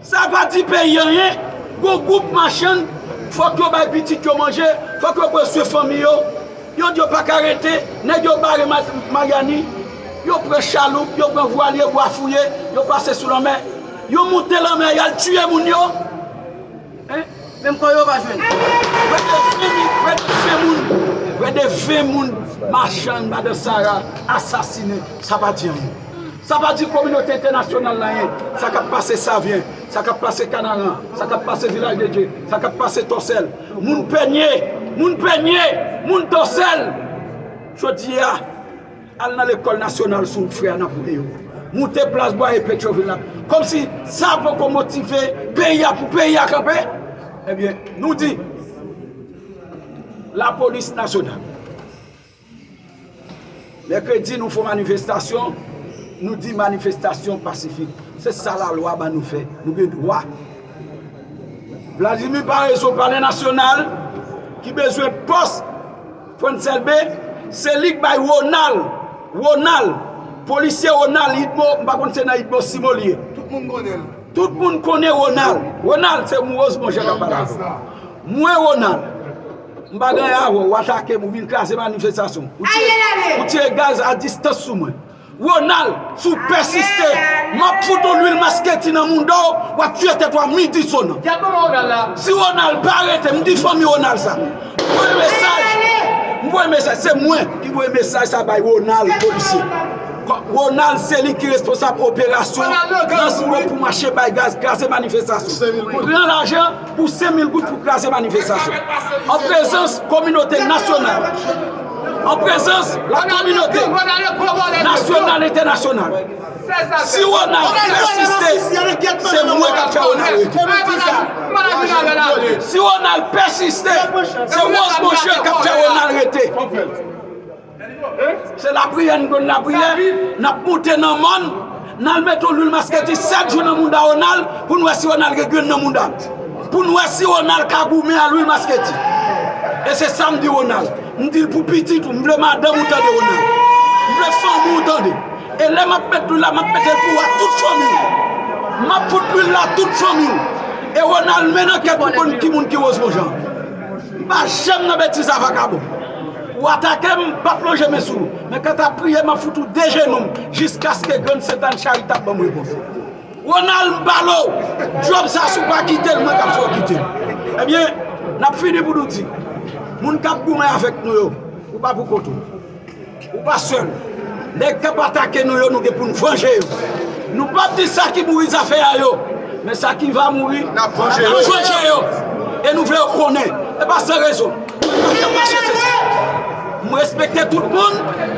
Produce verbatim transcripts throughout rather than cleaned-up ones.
Sa pa di peyi anyen. Gon gwoup machann, fòk yo bay pitit yo manje, fòk yo pran swen fanmi yo. Yo di yo pa ka rete, nèg yo bare Ma-, Mayani, yo pran chaloup, yo pran vwalye, bwa fouye, yo pase sou lanmè. Yo moute lanmè, y al tiye moun yo. Hein? Menm kò yo pa jwenn. Prè de ven moun, prè de ven moun, prè de ven moun machann Madan Sara asasinen. Sa pa di anyen. Sa pa di kominote entènasyonal la anyen. Sa k ap pase Savyen, sa k ap pase Kanaran, sa k ap pase Vilaj de Dye, sa k ap pase Tòsèl. Moun Pènye, moun Pènye, moun Tòsèl. Jodi a, al nan lekòl nasyonal sou wout frè a, n ap wè yo. Moute plas Bwaye Petyovil la. Kòmsi sa poko motive peyi a pou peyi a kanpe. Ebyen, nou di, lapolis nasyonal. Mèkredi, nou fè manifestasyon, nou di manifestasyon pasifik. Se sa lalwa ban nou fè. Nou gen dwa. Vladimir Paraison, Palè Nasyonal, ki bezwen pòs Frantz Elbé, se li k bay Ronald, Ronald, polisye Ronald Idmo, m pa konn se nan Idmo Simo li ye. Tout moun konnen l. Tout moun konnen Ronald. Ronald, se Rose Bonjean k ap pale avè w. Mwen, Ronald, m pa gen anyen avè w, w atake m, ou vin kraze manifestasyon. Ou tire, ou tire gaz a distans sou mwen. Ronald, si w pèsiste, m ap fout yon lwil masketi nan mouda w, w ap tiye tèt ou a midi sonan. Si Ronald pa rete, m di fanmi Ronald sa. M voye mesaj, m voye mesaj, se mwen ki voye mesaj sa bay Ronald, polisye. Ronald se li ki responsab operasyon nan Simo pou mache bay gaz, kraze manifestasyon. Pran lajan pou senk mil goud pou kraze manifestasyon. An prezans kominote nasyonal, an prezans la kominote nasyonal, entènasyonal. Si Ronald pèsiste, se mwen k ap fè Ronald rete. Si Ronald pèsiste, se Rose Bonjean k ap fè Ronald rete. Se lapriyè, n konn lapriyè, n ap moute nan mòn, n al mete yon lwil masketi sèt jou nan mouda Ronald, pou n wè si Ronald gen grenn nan mouda l. Pou n wè si Ronald ka goumen a lwil masketi. E se sa m di Ronald. M di l pou pitit ou, m vle madanm ou tande Ronald. M vle fanmi w tande. E lè m ap met lwil la, m ap mete l pou w ak tout fanmi w. M ap fout lwil la tout fanmi w. E Ronald mennen kèt pou konn ki moun ki Rose Bonjean. M pa janm nan betiz a vakabon. Ou atake m, m p ap lonje men sou ou. Men kanta priye, m ap fout ou dejenou m jiskaske Grann Sentàn Charitab ban m repons. Ronald, m pale w, djòb sa si w pa kite l, mwen k ap fè w kite l. Ebyen, n ap fini pou nou di, moun k ap goumen avèk nou yo, ou pa pou kont ou. Ou pa sèl. Nèg k ap atake nou yo, nou gen pou n vanje yo. Nou p ap di sa ki mouri zafè a yo, men sa ki va mouri, n ap vanje yo. E nou vle yo konnen. E pa san rezon. Mwen pa fè mache se sa. M respekte tout moun,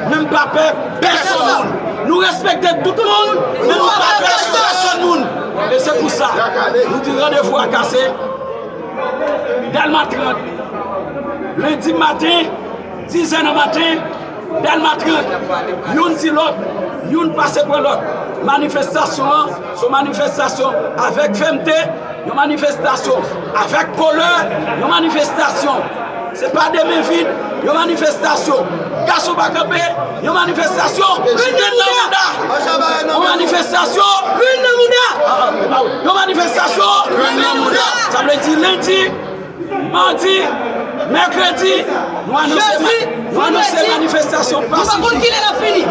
men m pa pè pèsonn moun. Nou respekte tout moun, men nou pa pè pèsonn moun. E se pou sa, nou di randevou a kase. Dèlma trant, lendi maten, dizè nan maten, Dèlma trant, youn di lòt, youn pase pran lòt. Manifestasyon an, se yon manifestasyon avèk fèmte, yon manifestasyon avèk kolè, yon manifestasyon, se pa de men vid, yon manifestasyon gason pa kanpe, yon manifestasyon grenn nan mouda, yon manifestasyon grenn nan mouda, yon manifestasyon grenn nan mouda. Sa vle di lendi, madi, mèkredi, nou anonse, nou anonse manifestasyon pasifik.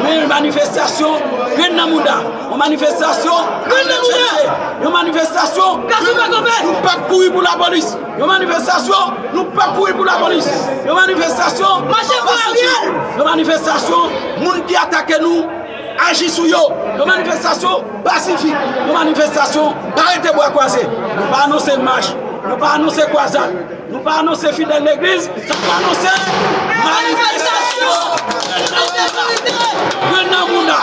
Men manifestasyon grenn nan mouda. Yon manifestasyon grenn nan mouda. Yon manifestasyon gason pa kanpe. Nou p ap kouri pou lapolis. Yon manifestasyon, nou p ap kouri pou lapolis. Yon manifestasyon, mache pou Ariel. Yon manifestasyon, moun ki atake nou, aji sou yo. Yon manifestasyon pasifik. Yon manifestasyon pa rete bra kwaze. Nou pa anonse mach. Nou pa anonse kwazad. Nou pa anonse fidèl legliz. Nou pa anonse manifestasyon grenn nan mouda.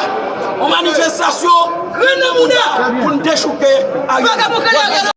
Yon manifestasyon grenn nan mouda pou n dechouke Ariel.